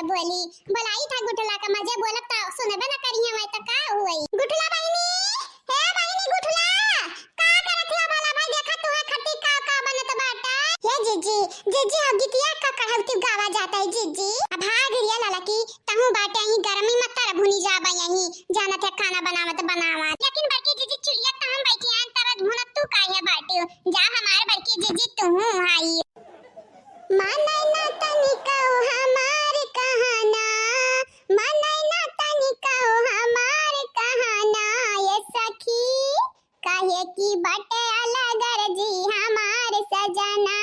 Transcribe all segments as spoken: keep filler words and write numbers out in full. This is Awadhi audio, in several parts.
बोली, बोलाई था गुठला का, मजे बोलब त सुनबे न करिहैं, वै त का हुई। गुठला बहिनी, हे बहिनी गुठला, का करत हिया भला भाई, देखा तुहैं खट्टी का का बनत बाटा। हे जीजी, जीजी, हम गीतिया का कहउती गावा जात है जीजी। अब भाग रिया ललकी, तहूँ बाटे यहीं गरमी में तर भुनी जाबा यहीं, जानत है खाना बनावत बनावत। लेकिन बड़की जीजी चुलिया त हम बैठी हैं, तर भुनत तू काहे बाटे, जा हमार बड़की जीजी तुहूँ आई। मानै ना तनिको हमार कहना, मानै ना तनिको हमार कहना, ये सखी, काहे कि बाटे अलगर जी हमार सजना।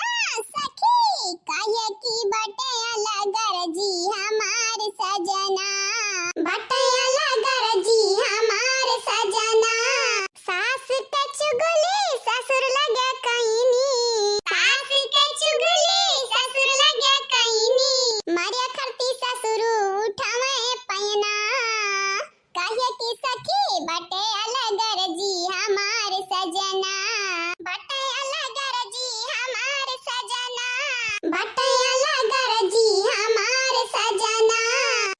हाँ, सखी, काहे कि बाटे अलगर जी हमार सजना, बाटे अलगर जी हमार सजना। सास के चुगली ससुर लगे कइनी, सास के चुगली ससुर लगे कइनी, मारे खरती ससुर उठावे पैना। काहे कि सखी बाटे अलगर जी हमार सजना, बाटे अलगर जी हमार सजना, बाटे अलगर जी हमार सजना।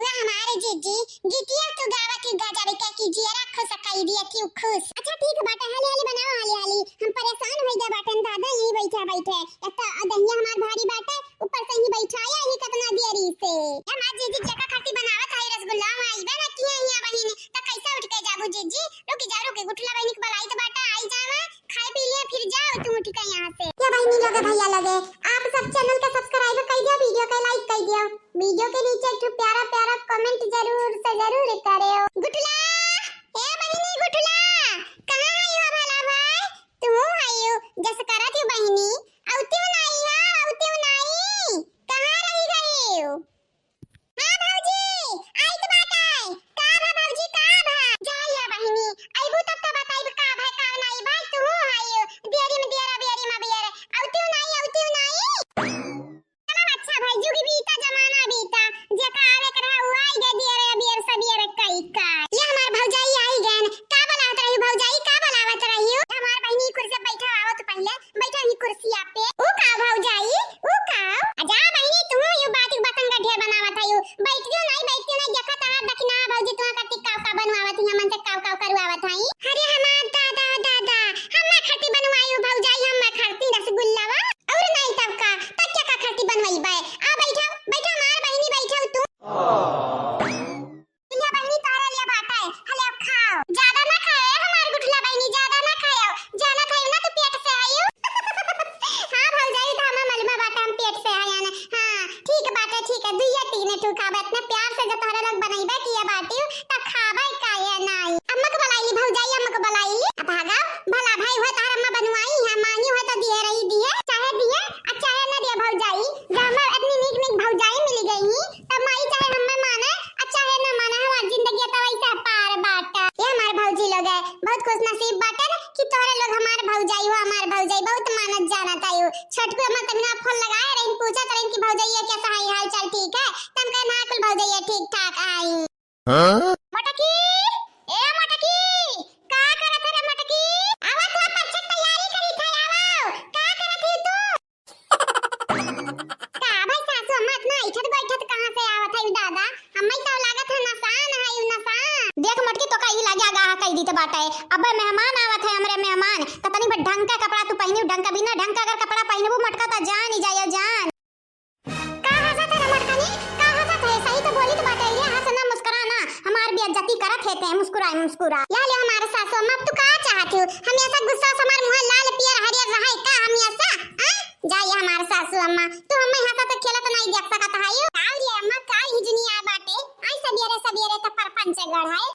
वाह हमार जीजी, गीतिया तू गावत ही गजब के कि जियरा खुश कई दिया, क्यों खुश। अच्छा ठीक बाटे, हाली हाली बनावा, हाली हाली, हम परेशान होइ गए बाटन दादा, यहीं बैठा बैठे, एक तो दहिया हमार भारी बाटे, ऊपर से ही बैठाया ही कितना देरी से। ए हमार जीजी जेका खातिर बनावत है रसगुल्ला, वहाँ आइबे ना किया हिया बहिनी, त कैसे उठ के जाबू जीजी? रुकी जा, रुकी, गुठला बहिनी के बुलाई त बाटा, आई जावा, खाए पी लिया, फिर जाओ तू उठ के यहाँ से। या बहिनी लोगे, भैया लोगे, आप सब channel के subscribe कर दियो, video के like कर दियो, video के नीचे एक ठो प्यारा प्यारा comment जरूर से जरूर करेओ। गुठला, ए बहिनी गुठला, कहाँ है हो भला भाई? तू आइयो, जस करत हो बहिनी, अउतिउ नाई हो, अउतिउ नाई, कहाँ रही गई हो? हाँ भौजी, आइत बाटे। का भा भौजी, का भा? जा या बहिनी, अइबू तब त बताइब का भा, का नाई भा, तू आइयो, दियरी में दियरा, बियरी में बियर, अउतिउ नाई, अउतिउ नाई। चलो अच्छा भाई, जुग बीता, जमाना बीता, जेका आवे के रहा, उ आई गए, दियरे, बियर, सबियर, कई का। ये हमार भौजाई आई गए, का बोलावत रही भौजाई, का बोलावत रही? हमार बहिनी कुर्सी पे बैठा, आवत पहले। बैठा ही कुर्सिया पे। ऊ का भौजाई, ऊ का? आ जा बहिनी, तू यू बात के बतंगा ढेर बनावत है यू। बैठियो नहीं, बैठियो नहीं, देखा तहार दखिना भौजी तुहा खातिर काव का बनवावत ही, हमन से काव काव करवावत है। अरे हमार दादा, दादा, हम्मा खातिर बनवाई ऊ भौजाई, हम्मा खातिर रसगुल्लावा। और नहीं तब का, तब क्या का खातिर बनवाई बे? आ बैठो, बैठो हमार बहिनी, बैठो तू। लिया बहिनी, तोहरे लिए बाटे, हले अब खाओ। ज्यादा ना खाओ, ए हमार गुठला बहिनी, ज्यादा ना खाओ। जानत है ना तू पेट से आयु। हाँ भौजाई, तो हमें मालूम बाटे, हम पेट से आया ना। हाँ, ठीक बाटे, ठीक है, दुइये तीन ठू खाबे। इतना प्यार से जो तोहरे लोग बनइबे किए बाटी, त खाबे काहे नाई। अम्मा के बुलाई ली भौजाई, अम्मा के बुलाई ली। अब भागा, भला भाई हो तोहर अम्मा बनवाई है, मानी हो तो दिए रही दिए, चाहे दिए, आ चाहे ना दिए भौजाई। जब हमें इतनी नीक नीक भौजाई मिल गई, तब माई चाहे हमें माने, आ चाहे ना माने, हमार जिंदगी तो वैसे पार बाटे। ये हमार भौजी लोग है, बहुत खुश नसीब बाटे ना कि तोहरे लोग हमार भौजाई हो, हमार भौजाई बहुत मानत जानत आयु। छोटकू हमार तमिना फोन लगाए रही, पूछत रही कि भौजाई ये कैसा है, हाल चाल ठीक है? तम कहे ना कुल भौजाई ठीक ठाक आई। हाँ? मटकी, ए मटकी, का करत है रे मटकी? आवा तू परीक्षा तैयारी करी था, आवा, का करत है तू? का भाई सासू अम्मा इतना ऐठत बैठत कहाँ से आवत है दादा? हम्मे तो लागत है नसान है यू नसान। देख मटकी तो कई लगे आगा कई दीत बाटे। अबे मेहमान आवत है हमरे मेहमान। त तनी भर ढंग का कपड़ा तू पहिनी, ढंग का बिना ढंग का अगर कपड़ा पहिनबू मटका त जान ही जाया जान। का हंसत है रे मटकनी? का हंसत है? सही तो बोली तो बाटे, ये हंस ना मुस्कुरा ना। हमार बेइज्जती करत है ते मुस्कुराए मुस्कुरा। या ले हमारे सासू अम्मा, अब तू का चाहत हो? हमेशा गुस्सा से हमार मुंह लाल पियर हरियर रहे का हमेशा? हाँ? जा ये हमार सासू अम्मा, तू हमें हंसत खेलत नहीं देख सकत है यू? का रे अम्मा, का ही जुनिया बाटे? आई सबेरे सबेरे त परपंच गढ़ाए।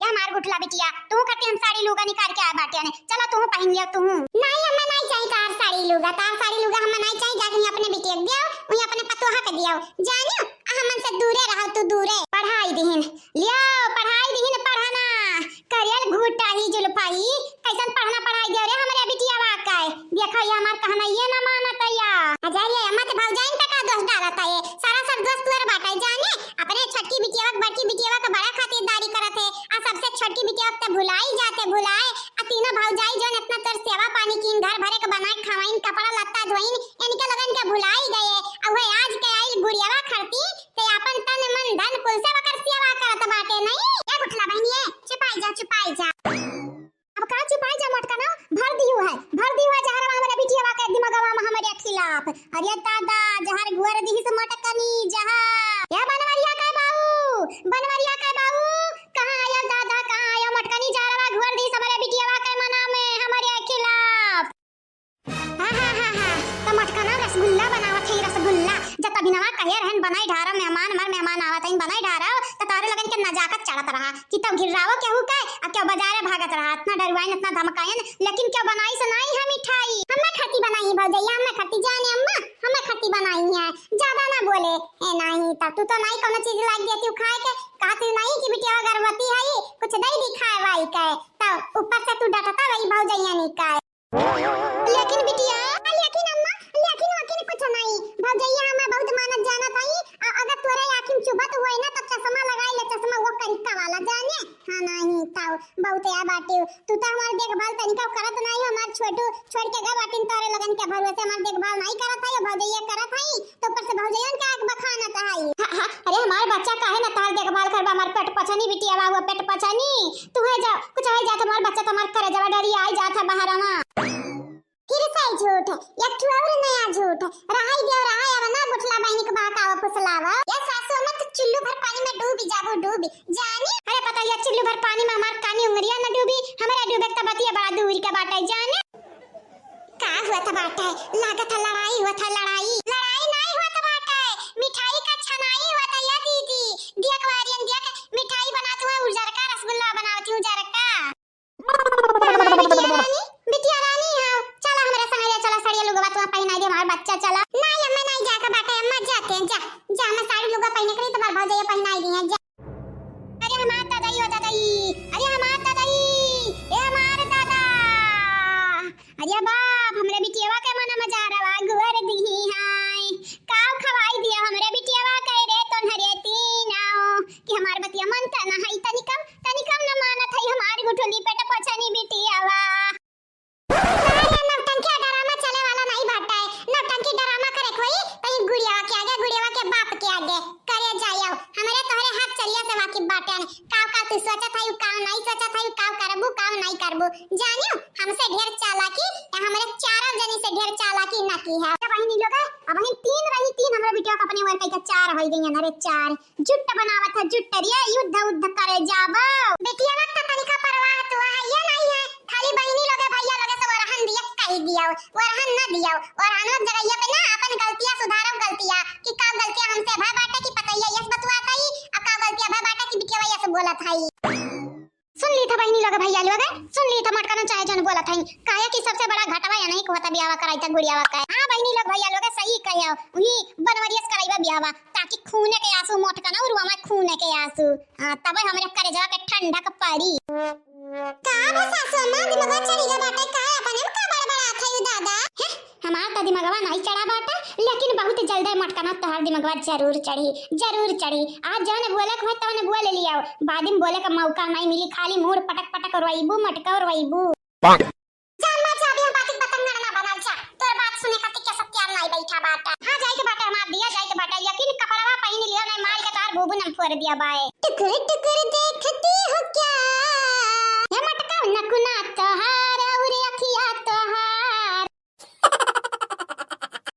ये हमार गुठला बिटिया, तू करती हम साड़ी लूगा निकाल के आ बाटे ने। चलो तू पहन लियो तू। नहीं, हमें नहीं चाहिए तार साड़ी लूगा, तार साड़ी लूगा हमें नहीं चाहिए, जाके वहीं अपने बिटिया के दियो, वहीं अपने पतोहा के दियो। जानियो, आ हमन से दूरे रहो तू दूरे। पढ़ाई दिहिन, लियो पढ़ाई दिहिन पढ़ना। करियल घुटाही जुल्फाही, कैसन पढ़ना पढ़ाई दियो रे हमरे बिटिया बा के। देखो ये हमार कहना ये ना मानत या। अजय ये मत भौजाइन पे का दोष डालत है, सारा सब दोष तोर बाटे जाने। अपने छोटकी बिटियावा के बड़की बिटियावा के बड़ा खातिरदारी करत है, आ सबसे छोटकी बिटियावा के त भुलाई जाते, भुलाए। आ तीनों भौजाई जौन इतना तोर सेवा पानी कीन, घर भरे के बनाए, खवाइन, कपड़ा लत्ता धोइन, इनके लोगन के भुलाई गए। आ वह आज के आइल गुड़ियावा खर अरे दादा, जहर घुअर दिहिस मटकनी जहर। ए बनवरिया के बाऊ, बनवरिया के बाऊ, कहाँ आयो दादा, कहाँ आयो? मटकनी जहरवा घुअर दिहिस हमरे बिटियावा के मना में, हमरे खिलाफ। हाँ, हाँ, हाँ, हाँ, त मटकना रसगुल्ला बनावत है, रसगुल्ला। जत दिनवा कहे रहन, बनाई ढारा मेहमान, हमार मेहमान आवत है, बनाई ढारा, त तारे लगन के नजाकत चढ़त रहा। कि तब घिर्रावो केहू के, आ केहू बजारे भागत रहा। इतना डरुआइन, इतना धमकाइन, लेकिन केहू बनाइस नाहीं है मिठाई। हम्मे खाती बनाई भौजैया, हम्मे खाती जाने अम्मा, हम्मे खाती बनाई है। ज्यादा ना बोले। ए नाहीं, तब तू तो नाहीं कौनो चीज लाग देती खाए के, कहती नाहीं कि बिटिया गर्भवती है, कुछ दे दी खाए वाई के। तब ऊपर से तू डटता रही भौजैया निकाय। लेकिन बिटिया, लेकिन अम्मा, लेकिन वकिन कुछ नाहीं। भौजैया हमें बहुत मानत जानत हई, आ अगर तोरे आँखी में चुभत होई ना, तब चश्मा लगाई ले, चश्मा वो कनिका वाला, जाने? हाँ, नाहीं, ताऊ, बहुत या बाटे। तू तो हमार देखभाल तनिका करत नाहीं हो, हमार छोटू छोड़ के गए बाटिन तोरे लगन के भरोसे, हमार देखभाल नाहीं करत हई, भौजैया करत हई, तो ऊपर से भौजैयन के आँख बखानत हई। हाँ, हाँ, अरे हमार बच्चा काहे ना तार देखभाल करबा, हमार पेट पछनी बिटिया बा, वो पेट पछनी। तू है जा, कुछ है जा, तुम्हार बच्चा तुम्हार करे जवा डरी आई जात है बाहर मा। फिर से झूठ, एक ठो और नया झूठ। रहाई दियो, रहाई, अब ना गुठला बहिनी के बहकावा फुसलावा। ये सासू अम्मा, तू चुल्लू भर पानी में डूबी जाबू, डूबी। जानी? अरे पता ये चुल्लू भर पानी में हमार कानी उंगरिया न डूबी, हमरा डूबे के त बतिया बड़ा दूर के बाटे, जाने? का हुआ था बाटे? लागत है लड़ाई हुआ था, लड़ाई। लड़ाई नाहीं हुआ था बाटे, मिठाई का छनाई हुआ था, या दीदी। दिया कुआरियन दिया के मिठाई बनाती हूँ, उजरका रसगुल्ला बनाती हूँ, उजरका। बिटिया रानी, बिटिया रानी, हाँ, चला हमरे संगे, चला, साड़ी लुगवा तू पहिनाई दे हमार बच्चा, चला। नाहीं, अम्मा, नाहीं जाके बाटे, अम्मा, जाते हैं, जा, जा, मैं साड़ी लुगवा पहिने के लिए तुम्हार भौजैया पहिनाई दी है, जा। अरे हमार दादाई, ओ दादाई, अरे हमार दादाई, ए हमार दादा, अरे बाप, हमरे बिटियावा के मना में जहरवा घुअर दिही है, काव खवाई दिया हमरे बिटियावा के रे, तोन्हरे तीनों, कि हमार बतिया मनता ना है तनिकम, तनिकम न मानत है हमार गुठुली पेट पछनी बिटियावा। सारे नौटंकी ड्रामा चले वाला नाहीं बाटे। नौटंकी ड्रामा करे कोई तो ई गुड़ियावा के आगे, गुड़ियावा के बाप के आगे करे जायो। हमरे तोहरे हाथ चलिया से वाकिफ बाटे। काव काव तू सोचत है, काव नाहीं सोचत है, काव करबू, काव नाहीं करबू। जानियो, हमसे ढेर चालाकी, या हमरे चारों जनी से ढेर चालाकी ना की है। बहिनी लोग, अब हम तीन रही, तीन हमरे बिटिया के अपने वर कई के चार हो गई है ना रे, चार। जुट बनावत है, जुट रे, युद्ध उद्ध करे जाबो। बिटिया वक्त तनिका परवाह तो है, ये नाहीं है, खाली बहिनी लोगे, भैया लोगे से ओरहन दिया कही दिया, ओरहन न दिया, ओरहन लोग जगहिया पे ना अपन गलतियाँ सुधारो, गलतियाँ कि का गलतियाँ हमसे भय बाटे कि पतैया यस बतुआत आई, आ का गलतियाँ भय बाटे कि बिटिया यस बोलत है। सुन ली था बहिनी लोग, भैया लोग, सुन ली था मटकनो चाहे जौन बोलत हई, काहे कि सबसे बड़ा घटवा या नहीं होता बियावा कराई था गुड़ियावा का। हाँ बहिनी लोग, भैया लोग, सही कहे हो, वही बनवरियस कराईबा बियावा, ताकि खूने के आंसू मोटकनो रुआ में खूने के आंसू। हाँ, तबे हमरे करेजवा के ठंडक पड़ी। का बा सासू अम्मा, दिमगवा चढ़ी गवा बाटे, काहे अपने में का बड़बड़ात है दादा? हैं? हमार त दिमगवा नाहीं चढ़ा बाटे, लेकिन बहुत जल्दे मटकना तोहार दिमगवा जरूर चढ़ी, जरूर चढ़ी। आज जौन बोले के होई तौन बोल लियाओ, बाद में बोले का मौका नाहीं मिली, खाली मूड़ पटक पटक रोइबू, मटका रोइबू। जा अम्मा जा, अभी हम बातिक बतंगड़ ना बनल जा, तोर बात सुने खातिर के सब तैयार नाहीं बैठा बाटे। हाँ जाए के बाटे हमार दिया, जाए के बाटे, लेकिन कपड़वा पहिन लियो, नाहीं मार के तोहार भूभू नम फोड़ दिया बाए। टुकुर टुकुर